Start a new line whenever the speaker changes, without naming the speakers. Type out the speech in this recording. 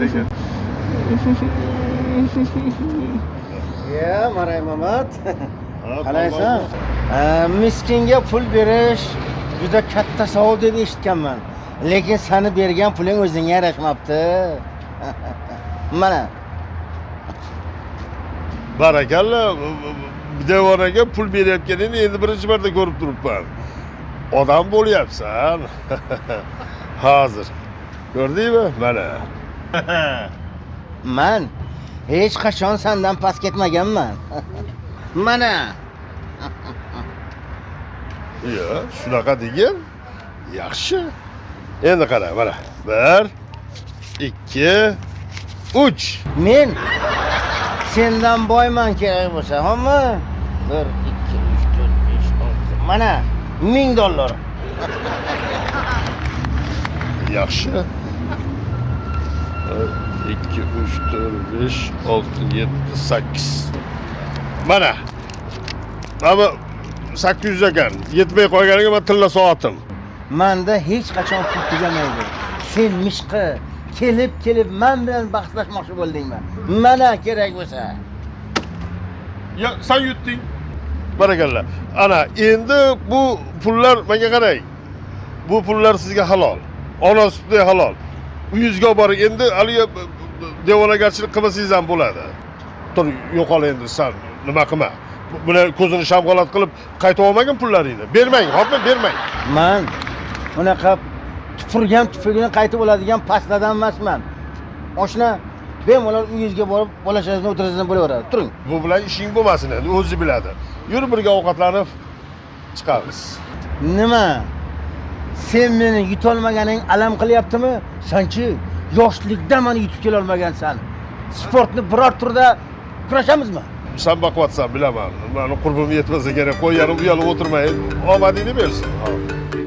Lekin
Ya, Maray Mamat. Qalaysan? Miskinga pul berish juda katta savob deb eshitganman. Lekin sani bergan puling o'zingga yarashmabdi. Mana.
Barakalla, devonaga pul berayotganingni endi birinchi marta ko'rib turibman. Odam bo'lyapsan. Hozir. Ko'rdingmi? Mana.
Man hech qachon sandan past ketmaganman. Mana.
Yo'q, shunaqa degin. Yaxshi. Endi qara, mana. 1 2 3.
Men sendan boyman kerak bo'lsa, xo'pmi? 1 2 3 4 5 6. Mana 1000 dollar.
Yaxshi. 1 2 3 4 5 6 7 8. Mana. Mana 800 ekan. Yetmay qolganiga man tilla soatim.
Manda hech qachon pul tugamaydi. Sen mishqi kelib kelib man bilan bahslashmoqchi bo'ldingmi? Mana kerak bo'lsa.
Ya sen yutding. Barakalla. Ana endi bu pullar menga qarang. Bu pullar sizga halol. Ona sutidek halol. Uyingizga olib boring. Endi haligi devonagarchilik qilmasangiz ham bo'ladi. Tur, yo'qol endi san nima qilma. Buni ko'zini shamg'alat qilib qaytib olmagin pullaringni. Bermang, hopmi bermang.
Man unaqa tupurgan tupurgini qaytib oladigan pastlardan emasman. Oshna bemalol uyingizga borib bola chaqasini o'tirasiz bo'laveradi. Turing.
Bu bilan ishing bo'lmasin endi, o'zi biladi. Yur birga ovqatlanib chiqamiz.
Nima? Sen meni yutolmaganing alam qilyaptimi? Sanchi yoshlikda meni yutib kelolmagansan. Sportni biror turda kurashamizmi?
San baquvvatsan bilaman. Mani qurbim yetmasa kerak. Qo'y, yarim uyalib o'tirmay. Omadingni bersin. Hop.